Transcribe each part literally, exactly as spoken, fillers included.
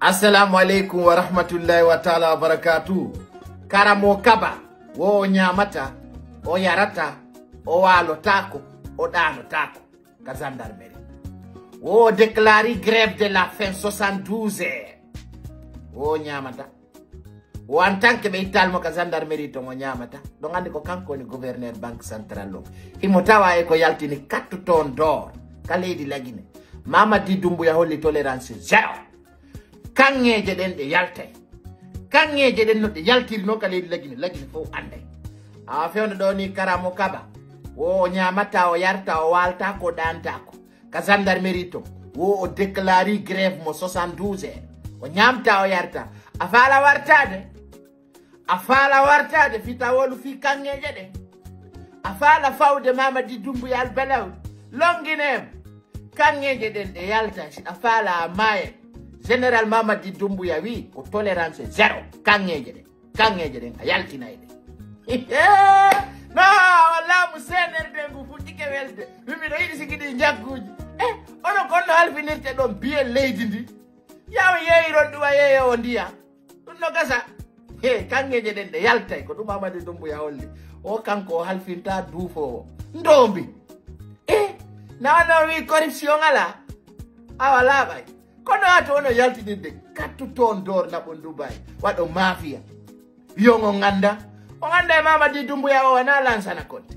Assalamu aleykum wa rahmatullahi wa taala wa barakatuh. Karamo Kaba, wo o ñaamata, o yarata, o waalotaako, o ɗaanotaako ka gendarmerie. Wo o déclari grève de la faim soixante-douze heures. Wo o ñaamata. Wo en tant que ɓe ittal mo ka gendarmerie to mo ñaamata. Ɗon anndi ko kanko woni gouverneur banque centrale o. Himo tawa e ko yaltini kattu ton dor ka leydi Lagine. Mamadi Doumbouya holli tolérance zéro. Kaŋŋeeje ɗen ɗe yaltay. Kaŋŋeeje ɗen no ɗe yaltiri non ka leydi Lagine, Lagine fof annday. Awa fewndo ɗo ni Karamo Kaba. Wo o ñaamata, o yarta, o waalta ko ɗaanta ko. Ka gendarmerie to. Wo o déclari grève mo soixante-douze heures. O ñaamta, o yarta. A faala wartaade? A faala wartaade fitawolu fii kaŋŋeeje ɗen? A faala fawde Mamadi Doumbouya Al Belaw? Lonnginem. Kaŋŋeeje ɗen ɗe yalta, si a faala a maaya. Général Mamadi Doumbouya wi ko tolérance zéro. Kaŋŋeeje ɗen. Kaŋŋeeje ɗen a yaltinay ɗe. No, wallaahi mo C N R D ngu fuɗɗike welde. Min miɗo yiɗi sigi ɗi njagguuji. Eh, onon kon no halfinirte ɗon biye leydi ndi. Yaw yeeyiron ɗum a yeeyowo ndiya. Ɗum no gasa. He, kaŋŋeeje ɗen ɗe yaltay. Ko ɗum Mamadi Doumbouya holli. O kanko o halfinta duufoowo. Ndoombi. Eh, na on wi corruption alaa? Awa laaɓay. Kono a to ono yaltinirde kattu ton dor naɓon Dubai. Waɗo mafia. Wiyon on annda. On annda e Mamadi Doumbouya o wona Lansana Conté.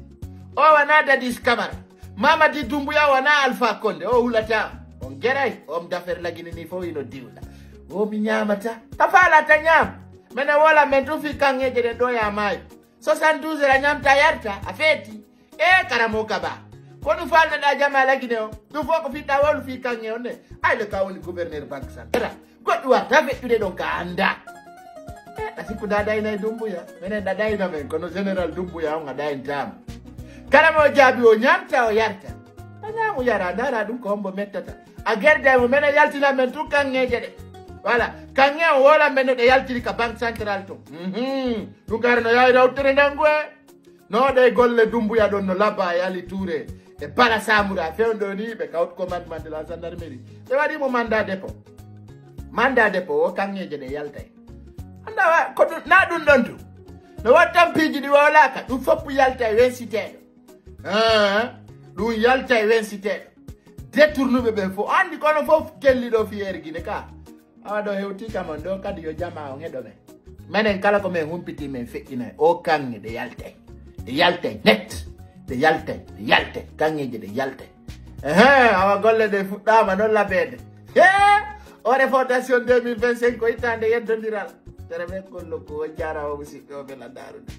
O wona Dadis Camara. Mamadi Doumbouya o wona Alpha Condé. O hulata. On geray. Homme d'affaires Lagine ni fof ino diwla. O mi ñaamata. Ta faala ta ñaam. Mene wola men tun fii kaŋŋeeje ɗen ɗo ya maayi. Soixante-douze heures a ñaamta yarta. A feeti. E Karamo Kaba. Ko ɗum faalnoɗaa jama Lagine o? Ɗum fof ko fitawolu fii kaŋŋe on ne. Ay le ka woni gouverneur banque centrale. Goɗɗum warta feƴƴude ɗon ka annda. E, a sikku da daynay Doumbouya. Menen da dayna men, kono général Doumbouya on a dayntaama. Kala mo jaabi o ñaamta o yarta. A ñaamu yara, ndaara ɗum ko hombo mettata. A gerda e mo menen yaltina men tun kaŋŋeeje ɗe. Voilà, kaŋŋe on woolan men no ɗe yaltiri ka banque centrale to. Mhm. Ɗum kare no yaawi rawtere nanngu e. No ɗe golle Doumbouya ɗon no labba e Ali Touré e Bala Samoura fewndo ni ɓe ka haut commandement de la gendarmerie. Ɓe waɗi mo mandat dépôt. Mandat dépôt o kaŋŋeeje ɗe yaltay. Annda wa, ko ɗum, na ɗum ɗon tu. No waɗi tampiiji ɗi wowlaaka, ɗum fof yaltay wensiteeɗo. Ah, ɗum yaltay wensiteeɗo. Détournuɓe ɓen fof. Anndi kono fof kelli ɗo fiyeeri Gine ka. Awa ɗo hewti kam on ɗo kadi yo jama on heɗo men. Menen kala ko men humpiti men feƴƴinay. O kaŋŋe ɗe yaltay. Ɗe yaltay net. Ɗe yaltay. Ɗe yaltay. Kaŋŋeeje ɗe yaltay. Ehe, awa golle ɗe fuɗɗaama noon labeede. He! O refondation deux mille vingt-cinq ko ittande yeddondiral. Tere men kollo ko o jaaraama musidɓe o bela daarude.